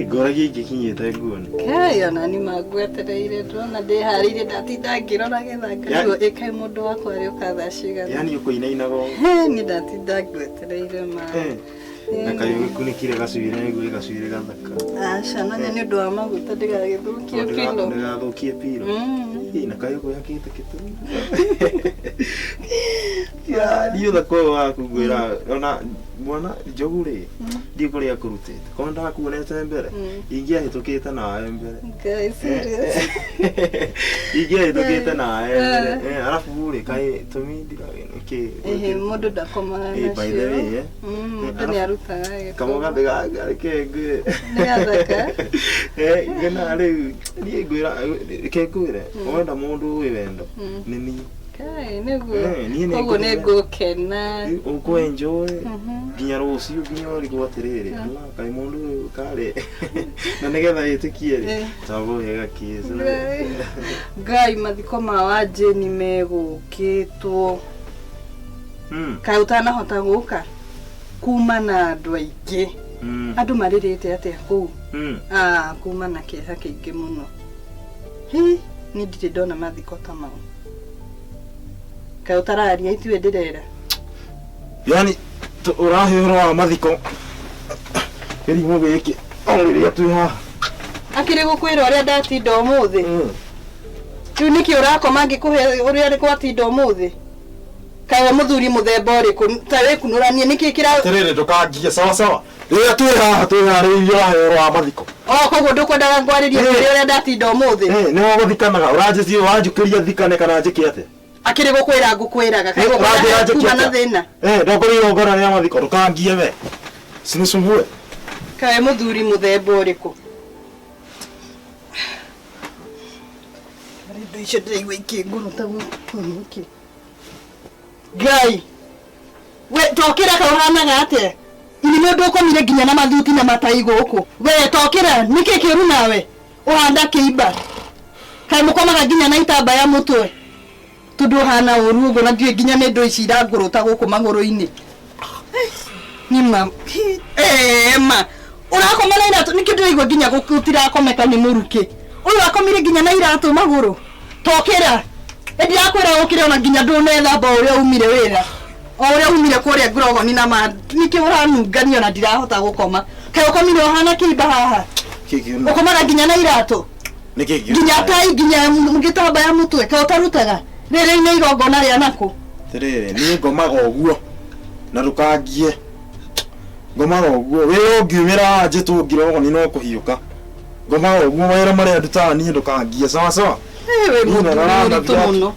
Ngoragia ingĩkinyĩte nguoni. Kai ona ni mangwetereire ndona ndĩharĩirie ndatinda ngĩrora getha ngarigwo ĩkaĩ mũndũ wakwa arĩũka thaa cigana. Yani ũkũinainaga ũũ. Niĩ ndatinda ngwetereire ma. Na kaĩ ũgĩkunĩkire gacuĩrĩ nĩguo ĩ gacuĩrĩ gathaka. Aca no nĩ ũndũ wa maguta ndĩgagĩthũkie pillow. Ndĩgathũkie pillow. Ĩ, na kaĩ ũkwĩhakĩte kĩtũngũrũ. Ya, niĩ ũthaka ũyũ waku ngwĩra ona mwana njogu rĩ ndiũ kũrĩa akũrutĩte korwo ndakuonete mbere ingĩahĩtũkĩte nawe mbere. Ngai serious. Ingĩahĩtũkĩte nawe mbere. Eh, arabu rĩ kaĩ tũmindira nĩkĩ? Ĩhĩ mũndũ ndakomaga Eh, by the way, nacio. eh. Mũndũ nĩ arutaga gĩko. Kamũgathĩ gaka reke ngwĩre. Nĩ gathaka. Eh, ngena rĩu niĩ ngwĩra reke ngwĩre wenda mũndũ wĩ wendo nĩ niĩ. Kai nĩguo. Eh, niĩ nĩ Koguo nĩ ngũkena. ngũkena. Ũkũ enjoy nginya rũciũ nginya ũrigwo atĩrĩrĩ ala kaĩ mũndũ ũyũ karĩ na nĩgetha wĩtĩkie rĩ Eh. tagũhe gakĩci. Ngai. Ngai mathiko ma wa Jane megũkĩtwo. Kaĩ ũtanahota gũka kuma na andũ aingĩ. Andũ marĩrĩte atĩa kũu? Ah, kuma na kĩeha kĩingĩ mũno. Hi, niĩ ndirĩ ndona mathiko ta mau. Kaĩ ũtararia ituĩ ndĩrera? Yani ũrahe ũhoro wa mathiko kĩrimũ gĩkĩ o rĩrĩa twĩ haha. Akĩrĩ gũkwĩra ũrĩa ndatinda ũmũthĩ. Rĩu nĩkĩ ũrakoma ngĩkũhe ũrĩa gwatinda ũmũthĩ? Kaĩ we mũthuri mũthemba ũrĩkũ ta wĩkunũranie nĩkĩ kĩra Atĩrĩrĩ ndũkangie sawa sawa rĩrĩa twĩ haha twĩharĩirie ũrahe ũhoro wa mathiko. O koguo ndũkwendaga ngwarĩrie ngwĩre ũrĩa ndatinda ũmũthĩ? Eh, nĩwe ũgũthikanaga ũranjĩtie ũranjũkĩria thikane kana njĩke atĩa? Akĩrĩ gũkwĩra ngũkwĩraga kaĩ Ũranjĩra gũkwĩra njĩke kuma na atĩa? thĩna. Eh, ndongoria igongona rĩa mathiko ndũkangie we. Usinisumbue. Kaĩ mũthuri mũthemba ũrĩkũ? Arĩ indo icio ndĩraigua ikĩngũrũta gũkũ nĩkĩ? Ngai! We tokĩra kaĩ ũhanaga atĩa? Ini mũndũ ũkomire nginya na mathuti na matai gũkũ. We tokĩra nĩkĩ kĩũru nawe? Ũhanda kĩimba. Kaĩ mũkomaga nginya na itambaya mũtwe? Tondũ ũhana ũru ũguo na ndiũĩ nginya nĩ ndũ ici irangũrũta gũkũ magũrũ-inĩ. Nima ma ũrakoma na iratũ nĩkĩo ndĩraigua nginya gũtirakomeka nĩ mũrukĩ ũyũ akomire nginya na iratũ magũrũ tokĩra ndirakwĩra ũkĩre ona nginya ndũnethamba o ũrĩa umire wĩra o ũrĩa umire kũrĩa ngurogoni na ma nĩkĩo ũranungania ona ndirahota gũkoma kaĩ ũkomire ũhana kĩimba haha ũkomaga nginya na iratũ nginya tai nginya gĩtambaya mũtwe kaĩ ũtarutaga rĩrĩ nĩ igongona rĩa nakũ? Atĩrĩrĩ niĩ ngomaga ũguo na ndũkangie ngomaga ũguo wĩra ũngiumĩra haha njĩtwo ngirogoni no kũhiũka ngomaga ũguo mawĩra marĩa ndutaga niĩ ndũkangie sawa sawa. Wĩ Niĩ mũndũ narara na mũritũ viatu. mũno.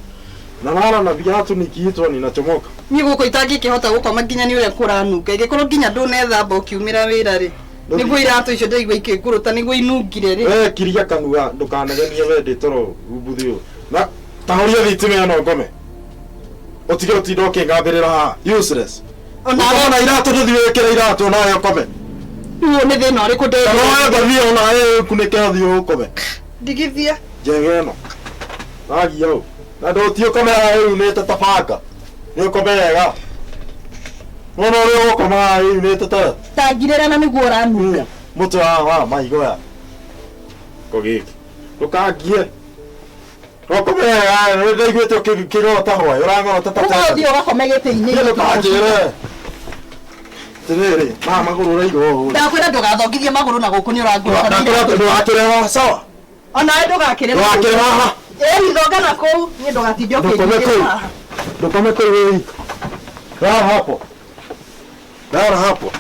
Nalala na viatu nikiitwa ninachomoka. Niĩ gũkũ itangĩkĩhota gũkoma nginya nĩ ũrĩa kũranunga ingĩkorwo nginya ndũnethamba ũkiumĩra wĩra rĩ nĩguo iratũ icio ndĩraigua ikĩngũrũta nĩguo inungire rĩ. We kiria kanua ndũkanegenie we ndĩ toro mbuthi ũyũ. Na tahoria thitima ĩno ngome. Ũtige ũtinda ũkĩngambĩrĩra haha. Useless. Onawe Ũkoma na iratũ ndũthiĩ wĩkĩre iratũ nawe ũkome. Rĩu nĩ thĩna ũrĩkũ Kana woe ndĩ ngathia onawe ũkunĩke ũthiĩ ũkome. ndigithia. Njege ĩno. Wagia ũ. Na ndũtiĩ ũkome haha wĩyunĩte ta banga. Nĩ ũkome wega. Wona ũrĩa ũgũkoma haha wĩyunĩte ta Tangirĩra na nĩguo ũranunga. Mũtwe wa mahiga ũyũ. Ko gĩkĩ. Ndũkangie. Ũkome wega nĩ ndaiguĩte ũkĩng'orota hwaĩ. Ũrang'orota ta Koguo ũthiĩ ũgakome gĩtĩ-inĩ. Niĩ ndũkanjĩre. Atĩrĩrĩ, maya magũrũ ũraiga ũũ. Ndakwĩra ndũgathongithie magũrũ na gũkũ nĩ ũrangũrũta. Ndakwĩra ndũgakĩre haha sawa. Onawe ndũgakĩre. Ndũgakĩre haha. Ĩĩ thonga na kũu niĩ ndũgatinde Ndũkome ũkĩnjĩra kũu. haha. Ndũkome kũu wĩ wika. Lala hapo. Lala hapo.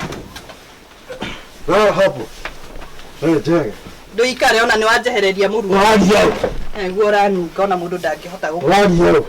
Lala hapo. Wewe njege. Ndũikare ona nĩ wanjehereria mũruo. Ũragia ũ. Nĩguo ũranunga ona mũndũ ndangĩhota gũkoma. Ũragia ũ.